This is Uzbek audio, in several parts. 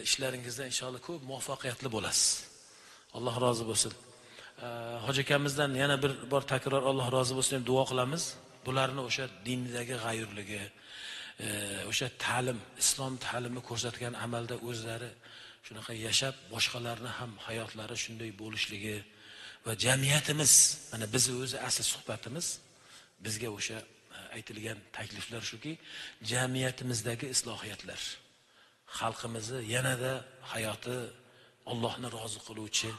Ishlaringizda inshaalloh ko'p muvaffaqiyatli bo'lasiz. Alloh rozi bo'lsin. Hoji akamizdan yana bir bor takror Alloh rozi bo'lsin deb duo qilamiz. Bularni o'sha dindagi g'ayurligi, o'sha ta'lim, islom ta'limi ko'rsatgan amalda o'zlari shunaqa yashab, boshqalarni ham hayotlari shunday bo'lishligi va jamiyatimiz, mana biz o'zi asl suhbatimiz bizga o'sha aytilgan takliflar shuki, jamiyatimizdagi islohiyatlar, xalqimizni yanada hayoti Allohni rozi qiluvchi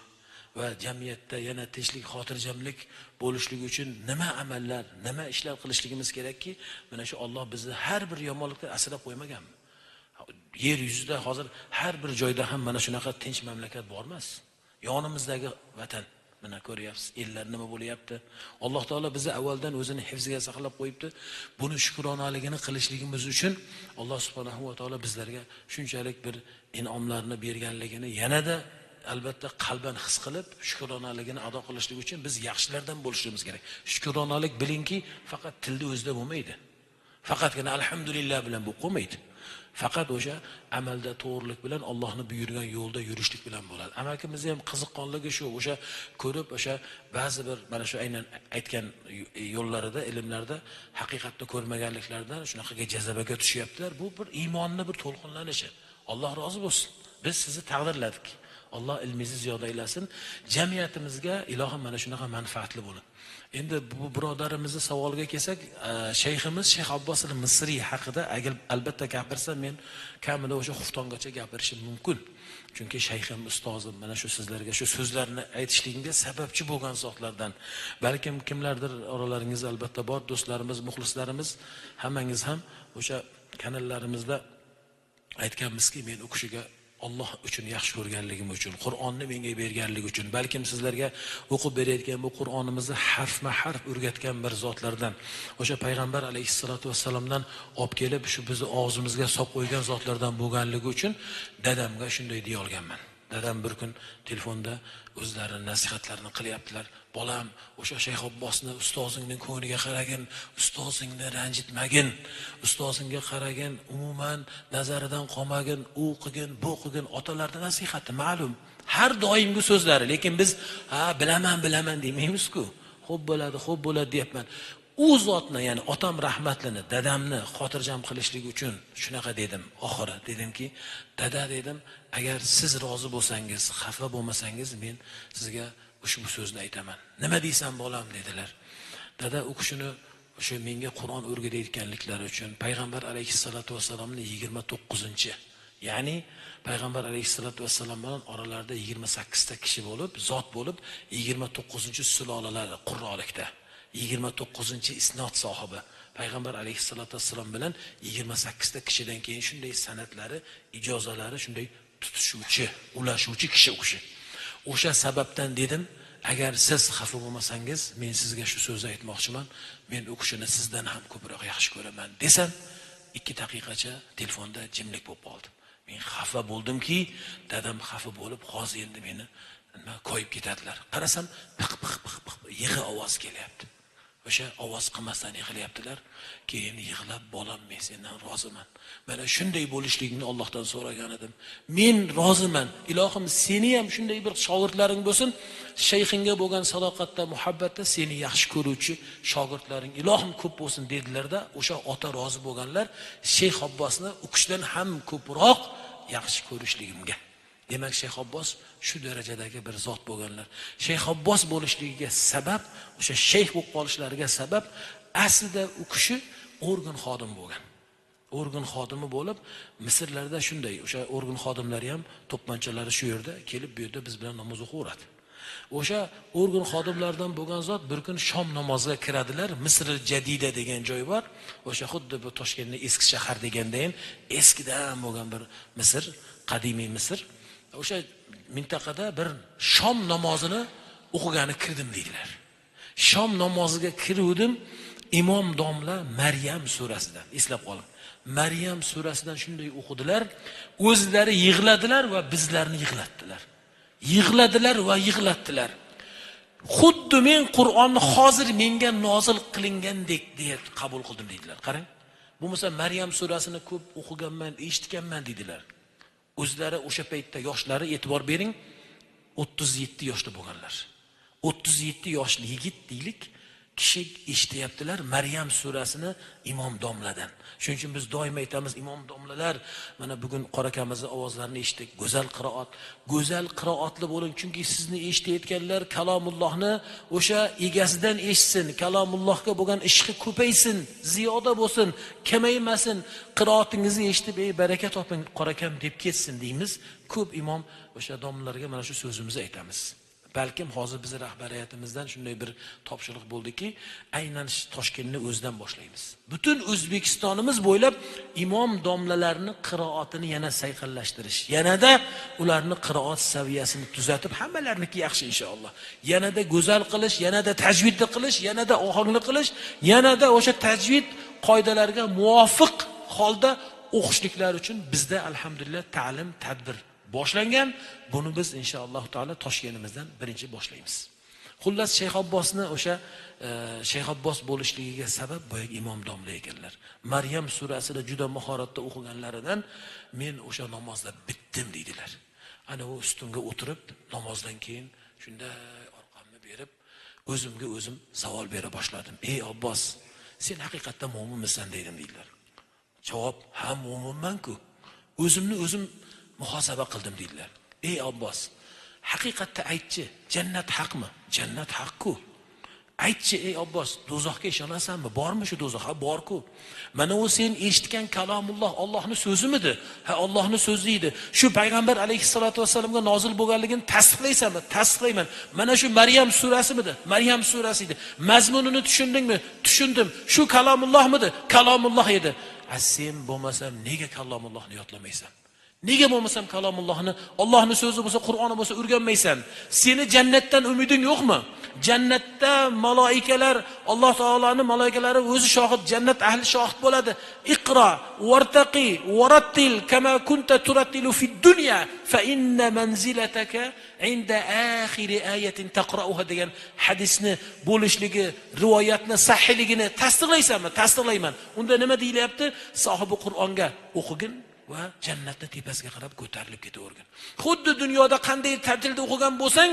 va jamiyatda yana tinchlik, xotirjamlik bo'lishligi uchun nima amallar, nima ishlar qilishligimiz kerakki, mana shu Alloh bizni har bir yomonlikdan asrab qo'ymaganmi? Yer yuzida hozir har bir joyda ham mana shunaqa tinch mamlakat bor emas. Yonimizdagi vatan, mana ko'ryapsiz, ellar nima bo'lyapti. Alloh taolo bizni avvaldan o'zini hifziga saqlab qo'yibdi. Buni shukronaligini qilishligimiz uchun Alloh subhanahu va taolo bizlarga shunchalik bir in'omlarni berganligini yanada albatta qalban his qilib, shukronaligini ado qilishlik uchun biz yaxshilardan bo'lishimiz kerak. Shukronalik bilingki, faqat tilda o'zida bo'lmaydi. Faqatgina alhamdulillah bilan bu qo'ymaydi. Faqat o'sha amalda to'g'rilik bilan Allohni buyurgan yo'lda yurishlik bilan bo'ladi. Amakimizni ham qiziqqonligi shu, o'sha ko'rib, o'sha ba'zi bir mana shu aynan aytgan yo'llarida, ilmlarda haqiqatni ko'rmaganliklaridan shunaqaga jazabaga tushyaptilar. Bu bir iymonni bir to'lqinlanishi. Alloh rozi bo'lsin. Biz sizni taqdirladik. Alloh ilmingizni ziyoda aylasin. Jamiyatimizga ilohim mana shunaqa manfaatli bo'lin. Endi bu birodarimizni savoliga kelsak, shayximiz Shayx Abbos al-Misriy haqida agar albatta gapirsam, men kamida o'sha xuftongacha gapirishim mumkin. Chunki shayxim, ustozim mana shu sizlarga shu so'zlarni aytishligimga sababchi bo'lgan zotlardan. Balkim kimlardir oralaringizda albatta bor, do'stlarimiz, muxlislarimiz, hammangiz ham o'sha kanallarimizda aytganmizki, men u kishiga Alloh uchun yaxshi ko'rganligim uchun, Qur'onni menga berganligi uchun, balkim sizlarga o'qib berayotgan bu Qur'onimizni harfma-harf o'rgatgan bir zotlardan, o'sha payg'ambar alayhissalatu vassalomdan olib kelib shu bizni og'zimizga solib qo'ygan zotlardan bo'lganligi uchun dadamga shunday deya olganman. Dadam bir kun telefonda o'zlari nasihatlarini qilyaptilar. Bolam, o'sha Shayx Abbosni ustozingning ko'ngliga qaragin, ustozingni ranjitmagin, ustozingga qaragin, umuman nazaridan qolmagin, u qilgin, bu qilgin. Otalarning nasihati ma'lum, har doimgi so'zlari, lekin biz ha bilaman, bilaman demaymiz-ku. Xo'p bo'ladi, xo'p bo'ladi deyapman. U zotni, ya'ni otam rahmatlini, dadamni xotirjam qilishlik uchun shunaqa dedim. Oxiri dedimki, dada dedim, agar siz rozi bo'lsangiz, xafa bo'lmasangiz, men sizga ushbu so'zni aytaman. Nima deysan bolam dedilar. Dada u kishini o'sha menga Qur'on o'rgatayotganliklari uchun payg'ambar alayhissalatu vassalomni 29-chi, ya'ni payg'ambar alayhissalatu vassalom bilan oralarida 28 ta kishi bo'lib, zot bo'lib, 29-chi sulolalari qurrolikda 29-chi isnod sohibi payg'ambar alayhissalatu vassalom bilan 28 ta kishidan keyin shunday san'atlari, ijozalari shunday tutishuvchi, ulashuvchi kishi u kishi. O'sha sababdan dedim, agar siz xafa bo'lmasangiz, men sizga shu so'zni aytmoqchiman, men u kishini sizdan ham ko'proq yaxshi ko'raman desam, 2 daqiqacha telefonda jimlik bo'lib qoldi. Men xafa bo'ldimki, dadam xafa bo'lib, hozir endi meni nima koyib ketadilar. Qarasam, piq piq piq piq yig'i ovoz kelyapti. O'sha ovoz qilmasdan yig'layaptilar. Keyin yig'lab, bolam, men sendan roziman. Mana shunday bo'lishligingni Allohdan so'ragan edim. Men roziman. Ilohim, seni ham shunday bir shogirdlaring bo'lsin, shayxingga bo'lgan sadoqatda, muhabbatda seni yaxshi ko'ruvchi shogirdlaring ilohim ko'p bo'lsin dedilarda, o'sha ota rozi bo'lganlar Shayx Abbosni u kishidan ham ko'proq yaxshi ko'rishligimga. Demak, Shayx Abbos shu darajadagi bir zot bo'lganlar. Shayx Abbos bo'lishligiga sabab, o'sha shayx bo'lib qolishlariga sabab aslida u kishi organ xodimi bo'lgan. Organ xodimi bo'lib, Misrlarda shunday, o'sha organ xodimlari ham to'ppanchalari shu yerda kelib bu yerda biz bilan namoz o'qiveradi. O'sha organ xodimlaridan bo'lgan zot bir kun shom namoziga kiradilar. Misr Jadida degan joy bor. O'sha xuddi bu Toshkentning eski shahar degandayin eskidan bo'lgan bir Misr, qadimiy Misr. O'sha mintaqada bir shom namozini o'qigani kirdim deydilar. Shom namoziga kiruvdim, imom domla Maryam surasidan, eslab qoling. Maryam surasidan shunday o'qidilar, o'zlari yig'ladilar va bizlarni yig'latdilar. Yig'ladilar va yig'latdilar. Xuddi men Qur'onni hozir menga nozil qilingandek deya qabul qildim deydilar. Qarang. Bo'lmasa Maryam surasini ko'p o'qiganman, eshitganman deydilar. O'zlari o'sha paytda yoshlari, e'tibor bering, 37 yoshda bo'lganlar. 37 yoshli yigit deylik, kishi eshityaptilar Maryam surasini imom domladan. Shuning uchun biz doim aytamiz, imom domlalar, mana bugun qorakamizning ovozlarini eshitdik, go'zal qiroat, go'zal qiroatli bo'ling, chunki sizni eshitayotganlar kalomullohni o'sha egasidan eshitsin, kalomullohga bo'lgan ishqi ko'paysin, ziyoda bo'lsin, kamaymasin, qiroatingizni eshitib, ey baraka toping qorakam deb ketsin deymiz. Ko'p imom o'sha domlalarga mana shu so'zimizni aytamiz. Balkim hozir biz rahbariyatimizdan shunday bir topshiriq bo'ldiki, aynan Toshkentni o'zidan boshlaymiz. Butun O'zbekistonimiz bo'ylab imom domlalarni qiroatini yana sayqallashtirish, yanada ularni qiroat saviyasini tuzatib, hammalarniki yaxshi inshaalloh. Yanada go'zal qilish, yanada tajvidli qilish, yanada ohangli qilish, yanada o'sha tajvid qoidalariga muvofiq holda o'qishliklari uchun bizda alhamdulillah ta'lim tadbir boshlangan. Buni biz inshaalloh taolo Toshkentimizdan birinchi boshlaymiz. Xullas, Shayx Abbosni o'sha Shayx Abbos bo'lishligiga sabab boyagi imom domla ekanlar. Maryam surasini juda mahoratda o'qiganlaridan men o'sha namozda bitdim deydilar. Ana u ustunga o'tirib namozdan keyin shunday orqamni berib o'zimga o'zim savol bera boshladim. Ey Abbos, sen haqiqatda mo'minmisan dedim deydilar. Javob, ha mo'minman-ku. O'zimni o'zim muhosaba qildim deydilar. Ey Abbos, haqiqatda aytchi, jannat haqmi? Jannat haq-ku. Aytchi ey Abbos, do'zaxga ishonasanmi? Bormi shu do'zax? Ha, bor-ku. Mana u sen eshitgan kalomulloh Allohning so'zimidi? Ha, Allohning so'zi edi. Shu payg'ambar alayhissalatu vassalamga nozil bo'lganligini tasdiqlaysanmi? Tasdiqlayman. Mana shu Maryam surasimidi? Maryam surasi edi. Mazmunini tushundingmi? Tushundim. Shu kalomullohmidi? Kalomulloh edi. A sen bo'lmasam nega kalomullohni yodlamaysan? Nega bo'lmasam kalomullohni, Allohning so'zi bo'lsa, Qur'oni bo'lsa o'rganmaysan? Seni jannatdan umiding yo'qmi? Jannatda maloikalar, Alloh taoloning maloikalari o'zi shohid, jannat ahli shohid bo'ladi. Iqro wartaqi warattil kama kunta turattilu fid dunya fa inna manzilataka inda axiri ayatin taqra'uha degan hadisni bo'lishligi, rivoyatni sahihligini tasdiqlaysanmi? Tasdiqlayman. Unda nima deyilyapti? Sohibi Qur'onga o'qigin va jannatni tepasiga qarab ko'tarilib ketavergin. Xuddi dunyoda qanday ta'tilda o'qigan bo'lsang,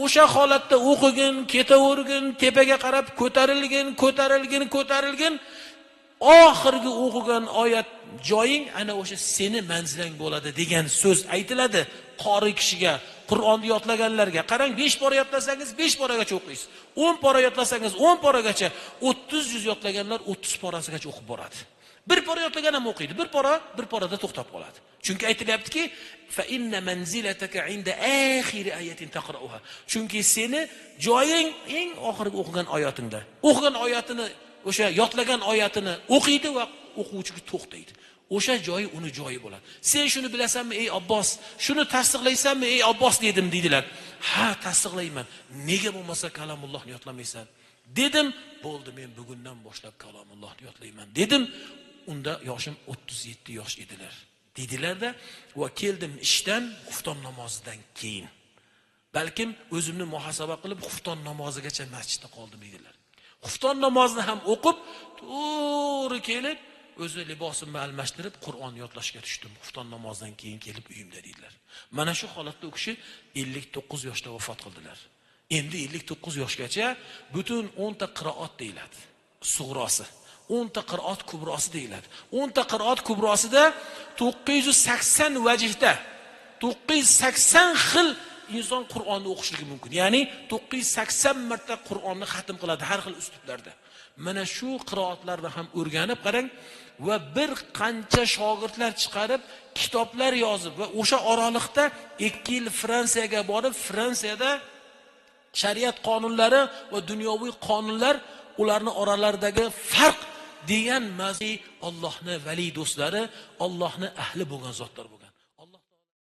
o'sha holatda o'qigin, ketavergin, tepaga qarab ko'tarilgin, ko'tarilgin, ko'tarilgin. Oxirgi o'qigan oyat joying ana o'sha seni manzilang bo'ladi degan so'z aytiladi qori kishiga, Qur'onni yodlaganlarga. Qarang, 5 pora yodlasangiz 5 poragacha o'qiysiz. 10 pora yodlasangiz 10 poragacha, 30 juz yodlaganlar 30 porasigacha o'qib boradi. Bir pora yodlagan ham o'qiydi, bir pora, bir porada to'xtab qoladi. Chunki aytilyaptiki, fa inna manzilataka inda axiri ayatin taqra'uha. Chunki seni joying eng oxirgi o'qigan oyatingda. O'qigan oyatini, o'sha yodlagan oyatini o'qiydi va o'quvchiga to'xtaydi. O'sha joyi uni joyi bo'ladi. Sen shuni bilasanmi ey Abbos? Shuni tasdiqlaysanmi ey Abbos dedim deydilar. Ha, tasdiqlayman. Nega bo'lmasa kalomullohni yodlamaysan? Dedim, bo'ldi, men bugundan boshlab kalomullohni yodlayman dedim. Unda yoshim 37 yosh edilar. Dedilar-da, va keldim ishdan xufton namozidan keyin. Balkim o'zimni muhosaba qilib xufton namozigacha masjidda qoldim dedilar. Xufton namozini ham o'qib, to'g'ri kelib, o'zi libosimni almashtirib Qur'on yodlashga tushdim. Xufton namozidan keyin kelib uyimda dedilar. Mana shu holatda u kishi 59 yoshda vafot qildilar. Endi 59 yoshgacha butun 10 ta qiroat deyiladi. Sug'rosi. 10 ta qiroat kubrosi deyiladi. 10 ta qiroat kubrosida 980 vajhda 980 xil inson Qur'onni o'qishligi mumkin. Ya'ni 980 marta Qur'onni xatm qiladi har xil uslublarda. Mana shu qiroatlarni ham o'rganib qarang va bir qancha shogirdlar chiqarib, kitoblar yozib va o'sha oraliqda 2 yil Fransiyaga borib, Fransiyada shariat qonunlari va dunyoviy qonunlar, ularni oralaridagi farq degan mavzu Allohning vali do'stlari, Allohning ahli bo'lgan zotlar bo'lgan.